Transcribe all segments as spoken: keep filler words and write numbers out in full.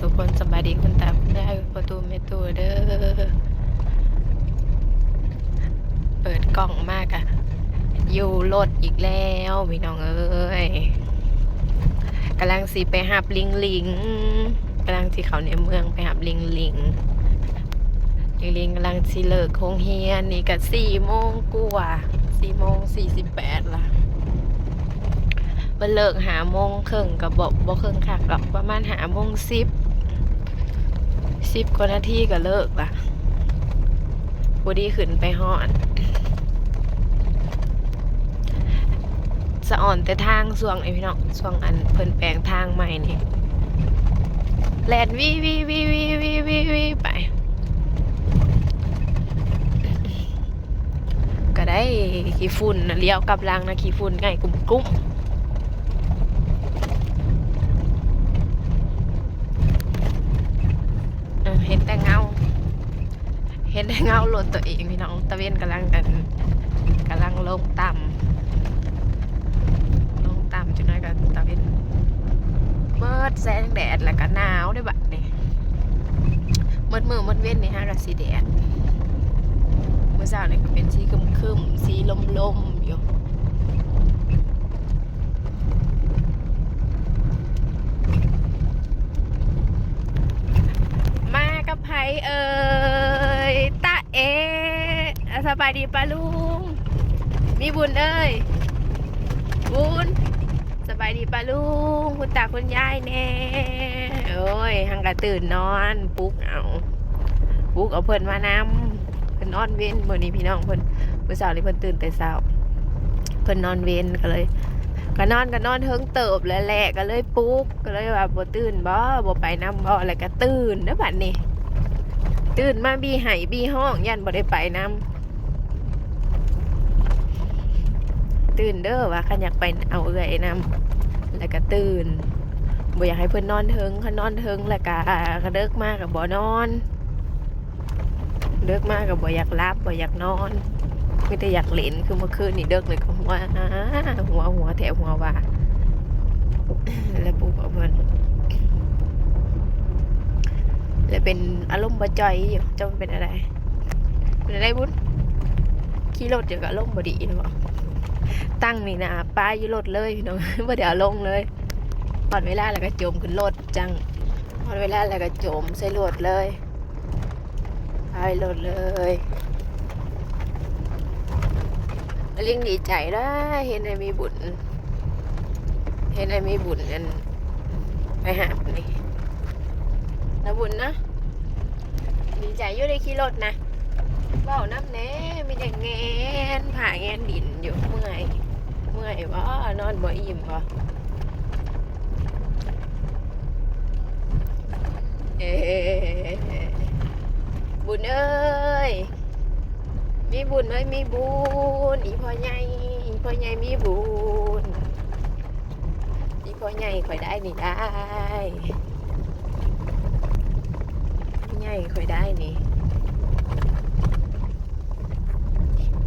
ทุกคนสบายดีคุณตาคุณยายพ่อตู้แม่ตู้เด้อ เปิดกล้องมากอะ อยู่รถอีกแล้วพี่น้องเอ้ย กำลังสิไปหับลิงลิง กำลังสิเข้าในเมืองไปหับลิงลิง ลิงลิงกำลังสิเลิกโรงเรียน นี่ก็สี่โมงกว่า สี่โมงสี่สิบแปดละ เพิ่นเลิกห้าโมงครึ่ง ก็บ่ บ่ครึ่งคักดอก ประมาณห้าโมงสิบ สิบกว่านาทีก็เลิกละ พอดีขึ้นไปฮอด สะออนแต่ทางช่วงไอ้พี่น้อง ช่วงอันเพิ่นแปลงทางใหม่นี่ แล่นวิววิววิววิววิววิววิวไป ก็ได้ขี้ฝุ่นนะ เลี้ยวกลับหลังนะ ขี้ฝุ่นไงกุ้มกุ้ม เออ เห็นแต่เงา เห็นแต่เงารถตัวเองพี่น้อง ตะเวนกำลังกัน กำลังลงต่ำ ลงต่ำจังน้อยก็ตะเวน เบิดแสงแดดแล้วก็หนาวด้วยบัดนี้ เบิดมื้อเบิดเว้นนี่ฮะก็สีแดด มื้อเช้านี่ก็เป็นสีครึมๆ สีลมๆ อยู่ มากับไผเอ่ย ตาเอ อ่ะ สบายดีป้าลุง มีบุญเอ้ย บุญ สบายดีป้าลุง คุณตาคุณยายแน่ โอ้ย หังกะตื่นนอน ปลุกเอา ปลุกเอาเพิ่นมานำ เพิ่นนอนเว็นมื้อนี้พี่น้อง เพิ่น มื้อเช้านี้เพิ่นตื่นแต่เช้า เพิ่นนอนเว็นก็เลย ก็นอน ก็นอนเทิงเติบแล้วแหละ ก็เลยปลุก ก็เลยว่าบ่ตื่นบ่ บ่ไปนำบ่ แล้วก็ตื่นเด้อบัดนี้ ตื่นมาบี้ไห้บี้ฮ้อง ย่านบ่ได้ไปนำ ตื่นเด้อ ว่าคันอยากไปเอาเอื้อยนำ แล้วก็ตื่น บ่อยากให้เพิ่นนอนเทิง คันนอนเทิงแล้วก็ ก็เดิกมาก็บ่นอน เดิกมาก็บ่อยากหลับ บ่อยากนอน มีแต่อยากเล่น คือเมื่อคืนนี่เดิกเลยก็หัว หัว หัวแท้หัวว่า แล้วปลุกเอาเพิ่น แล้วเป็นอารมณ์บ่จ่อยอยู่ เจ้ามันเป็นอะไร เป็นอะไรบุญ ขี่รถเดี๋ยวก็อารมณ์บ่ดีนะบ่ ตั้งนี่นะ ปะอยู่รถเลยพี่น้อง บ่ได้เอาลงเลย ฮอดเวลาแล้วก็โจมขึ้นรถจัง ฮอดเวลาแล้วก็โจมใส่รถเลย ไปรถเลย ลิงดีใจนะ เห็นไอ้มีบุญ เห็นไอ้มีบุญนั่น ไปหานี่นะบุญนะ ดีใจอยู่ได้ขี่รถนะ เว้านำแหน่ มีแต่แงนผ้าแงนดินอยู่ เมื่อย เมื่อยบ่ นอนบ่อิ่มบ่ เอ้ บุญเอ้ย มีบุญเอ้ย มีบุญ อีพ่อใหญ่ อีพ่อใหญ่มีบุญ อีพ่อใหญ่ข่อยได้นี่ได้ พ่อใหญ่ข่อยได้นี่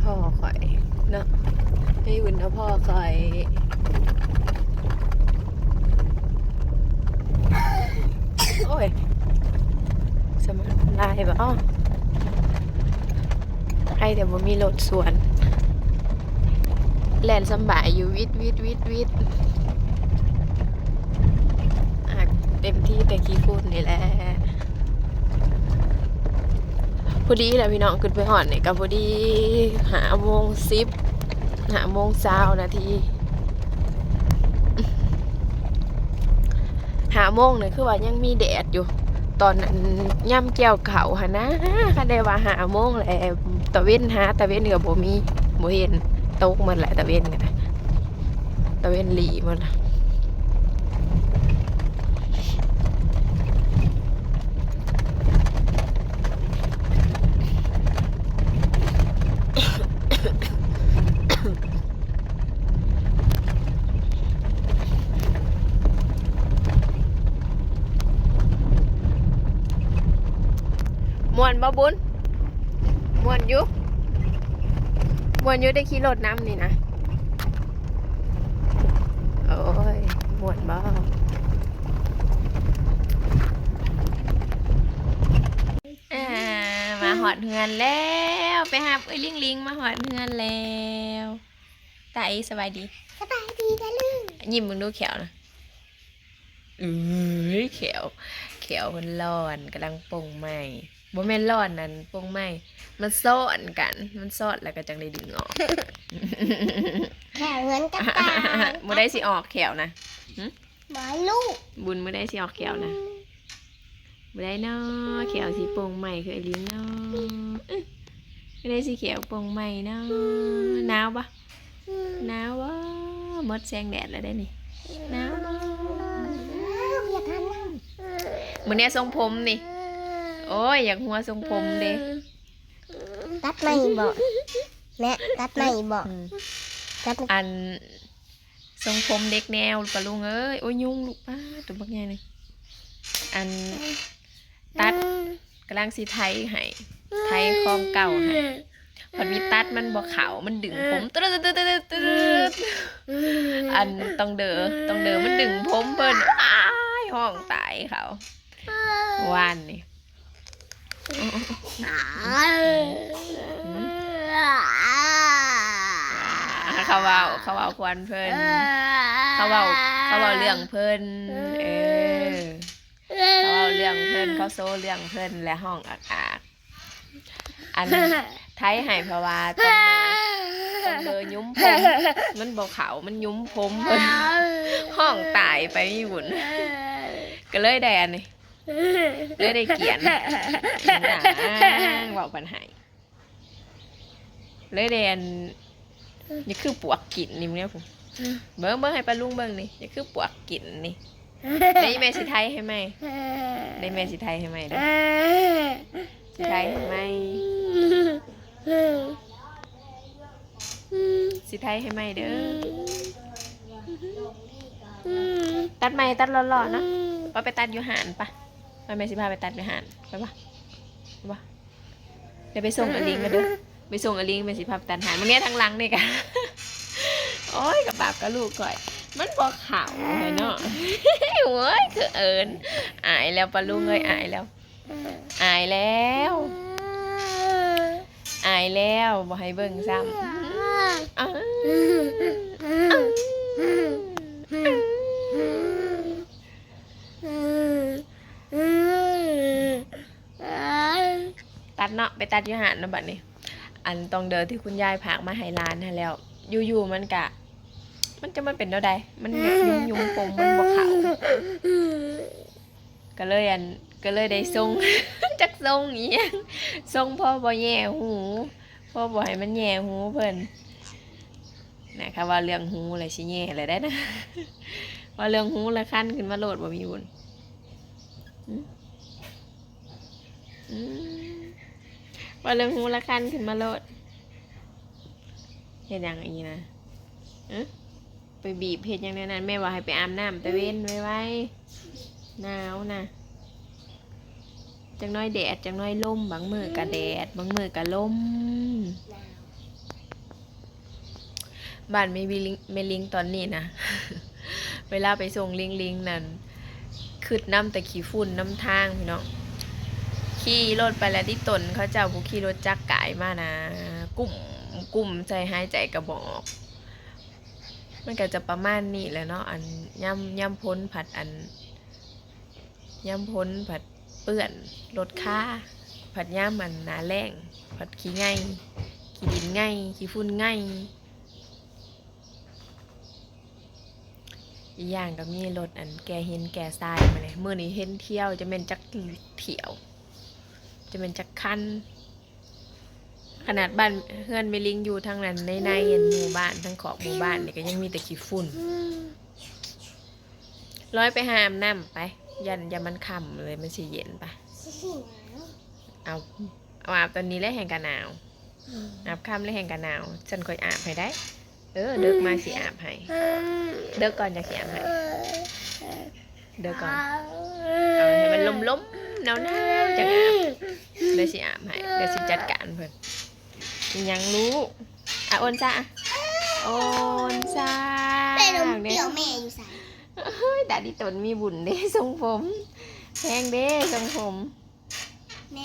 พ่อข่อยเนาะ มีบุญนะพ่อข่อย โอ้ย สมาร์ทไลน์บ่ ใครแต่บ่มีรถสวน แล่นสำบายอยู่ วิดวิดวิดวิด อ่ะ เต็มที่แต่ขี้ฝุ่นนี่แหละ พอดีแหละพี่น้อง ขึ้นไปฮอดนี่ก็พอดี ห้าโมงสิบ ห้าโมงซาวนาที ห้าโมงนี่คือว่ายังมีแดดอยู่ ตอนนั้นยามเกี่ยวข้าวหั้นนะ คันได้ว่าห้าโมงแล้ว ตะเว็นหา ตะเว็นก็บ่มี บ่เห็น ตกหมดแหละ ตะเว็นก็ได้ ตะเว็นหลีหมดละ ม่วนบ่บุญ ม่วนอยู่ ม่วนอยู่ได้ขี่รถนำนี่นะ โอ้ย ม่วนบ่ ฮอดเฮือนแล้ว ไปหาเอ้ยลิงลิงมาฮอดเฮือนแล้ว ตาเอสบายดี สบายดีนะลุง ยิ้มมึงดูแขวนะเอ้ยแขวแขวมันร้อนกำลังปลงใหม่บ่แม่นร้อนนั่นปลงใหม่มันซ้อนกัน มันซ้อนแล้วก็จังได้ดึงออก แขวเหมือนกระต่าย บ่ได้สิออกแขวนะ หมาลูก บุญบ่ได้สิออกแขวนะบ่ได้เนาะแขวสิปลงใหม่คือไอ้ลิงเนาะเอ้ยบ่ได้สิแขวปลงใหม่เนาะหนาวปะหนาวปะหมดแสงแดดแล้วได้นี่หนาวปะ อยากทานน้ มื้อนี้ทรงผมนี่ โอ้ย อยากหัวทรงผมเด้ ำตัดใหม่บอกแม่ตัดใหม่บอก อืม ตัด อันทรงผมเด็กแนวปะลุงเอ้ย โอ้ยยุงลูกป้าตัวบักใหญ่เลยอันตัดกำลังสิไถให้ไถของเก่าให้พอมีตัดมันบ่เข้ามันดึงผมตึ๊ดตึ๊ดตึ๊ดตึ๊ดตึ๊ดอันต้องเดอต้องเดอมันดึงผมเพิ่นอ้ายห้องตายเขาวานนี่ เขาเว้าเขาเว้าควันเพิ่นเขาเว้าเขาเว้าเรื่องเพิ่นเออเขาเว้าเรื่องเพิ่นเขาโซเรื่องเพิ่นและห้องอักอักอันไทยให้เพราะว่าต้องเบอต้องเบอยุ้มผมมันบ่เขามันยุ้มผมเพิ่นห้องตายไปมีบุญก็เลยได้อันนี้เลยได้เขียนนางบอกปัญหาเลยได้อันนี่คือปวกกินนี่มึงเนี่ยผมเบิ่งเบิ่งให้ป้าลุงเบิ่งนี่นี่คือปวกกินนี่ได้แม่สิไทยให้ไหมได้แม่สิไทยให้ไหมเด้อสิไทยให้ไหมสิไทยให้ไหมเด้อตัดใหม่ตัดหล่อๆเนาะป้าไปตัดอยู่หานปะป้าแม่สิพาไปตัดอยู่หานไปปะไปปะเดี๋ยวไปส่งอลิงกันเด้อไปส่งอลิงแม่สิพาไปตัดหานมึงเนี่ยทางหลังนี่กะโอ้ยกับบาปกับลูกก่อย มันบอกเขาเลยเนาะโอ้ยคือเอิญอายแล้วปะลุงเอ้ยอายแล้ว อายแล้ว อายแล้วบ่ให้เบิ่งซ้ำอ้าวตัดเนาะไปตัดอยู่หานเนาะบัดนี้ อันตองเดอที่คุณยายฝากมาให้หลานหั้นแล้ว อยู่ๆมันกะ มันจะมันเป็นแนวใดมันยุ้มยุ้มๆปมมันบ่เข้า ก็เลยอันก็เลยได้ส่ง จักส่งอีหยังส่งพ่อบ่แย่หูพ่อบ่ให้มันแย่หูเพิ่นนะคะว่าเรื่องหูเลยสิแย่เลยได้นะ ว่าเรื่องหูละคันขึ้นมาโลดบ่มีบุญอืมอืมว่าเรื่องหูละคันขึ้นมาโลดเฮ็ดหยังอีนะเออ ไปบีบเฮ็ดหยังแนวนั้นแม่ว่าให้ไปอาบน้ำตะเวนไวๆหนาวนะจักหน่อยแดดจักหน่อยลมบางมื้อกะแดดบางมื้อกะลมบ้านแม่วิลิงแม่ลิงตอนนี้นะเวลาไปส่งลิงลิงนั่นคิดนำแต่ขี้ฝุ่นนำทางพี่น้องขี่รถไปแล้วที่ตนเขาเจ้าผู้ขี่รถจักรกายมานะกุ้มกุ้มใส่หายใจกะบ่ออก มันก็จะประมาณนี้แหละเนาะ อันย่ำย่ำพ้นผัดอันย่ำพ้นผัดเปื้อนรถค่าผัดย่ำอันหนาแรงผัดขี้ไงขี้ดินไงขี้ฝุ่นไงอีกอย่างก็มีรถอันแก่หินแก่ทรายมาเลยมื้อนี้เห็นเที่ยวจะแม่นจักเที่ยว จะแม่นจักคัน ขนาดบ้านเฮือนแม่ลิงอยู่ทางนั้นในในอันหมู่บ้านทางขอบหมู่บ้านนี่ก็ยังมีแต่ขี้ฝุ่นร้อยไปหาอาบน้ำไปยันยามันค่ำเลยมันสิเย็นปะเอาเอาอาบตอนนี้แล้วแฮงกะหนาวอาบค่ำแล้วแฮงกะหนาวฉันค่อยอาบให้ได้ เออเดิกมาสิอาบให้เดิกก่อนจะสิอาบให้เดิกก่อนเอาให้มันลมๆหนาวๆจังอาบเดี๋ยวสิอาบให้เดี๋ยวสิจัดการเพิ่นอิหยังลูกอ่ะโอนซะอ่ะโอนซะ แม่นมเปรี้ยวแม่อยู่ใส่ เฮ้ยดาดีตนมีบุญเด้ทรงผมแพงเด้ทรงผม แม่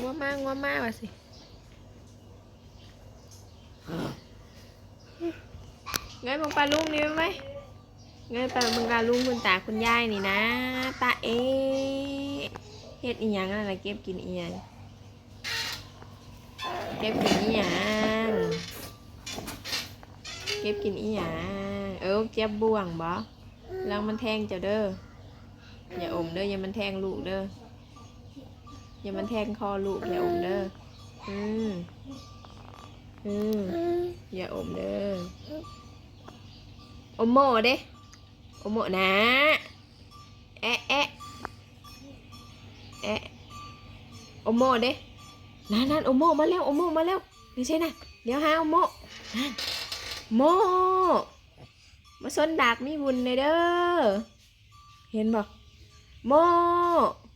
งัวมางัวมาว่าสิ เงยมองปลาลุงนี่ไหม เงยไปเบิ่งปลาลุงคุณตาคุณยายนี่นะ ตาเอ เฮ็ดอีหยังนั่นน่ะ เก็บกินอีหยัง เก็บกินอีหยัง เก็บกินอีหยัง เออ เก็บบ่วงบ่ ระวังมันแทงเจ้าเด้อ อย่าอมเด้อ อย่ามันแทงลูกเด้อ อย่ามันแทงคอลูก อย่าอมเด้อ อืม อืม อย่าอมเด้อ อมโม่เด้ อมโม่นะ แอะแอะแอะ อมโม่เด้ นั่นนั่น อมโม่มาแล้ว อมโม่มาแล้ว ไม่ใช่นะ เดี๋ยวหา อมโม่ นั่น โม่ มาซนดากมีบุญเลยเด้อ เห็นบ่ โม่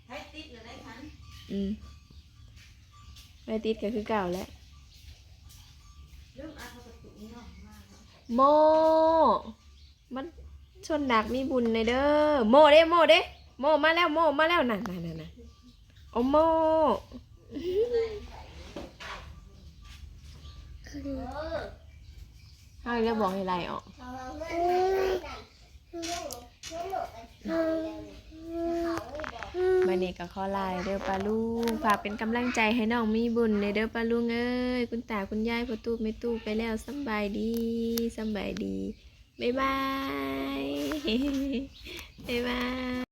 ให้ติดหรือได้ทัน อืม ไม่ติดก็คือเก่าแหละ เริ่มอ่านประตูนี้เนาะ มาแล้ว โม่ มันซนดากมีบุญเลยเด้อ โม่เด้ โม่เด้ โม่มาแล้ว โม่มาแล้ว นั่นนั่นนั่นนั่น โอ้โม่ เฮาจะบอกให้ไล่ออก บัดนี้ก็ขอลาเด้อป้าลุง ฝากเป็นกำลังใจให้น้องมีบุญเด้อป้าลุงเอ้ย คุณตาคุณยายพ่อตู้แม่ตู้ไปแล้ว สำบายดี สำบายดี บ๊ายบาย บ๊ายบาย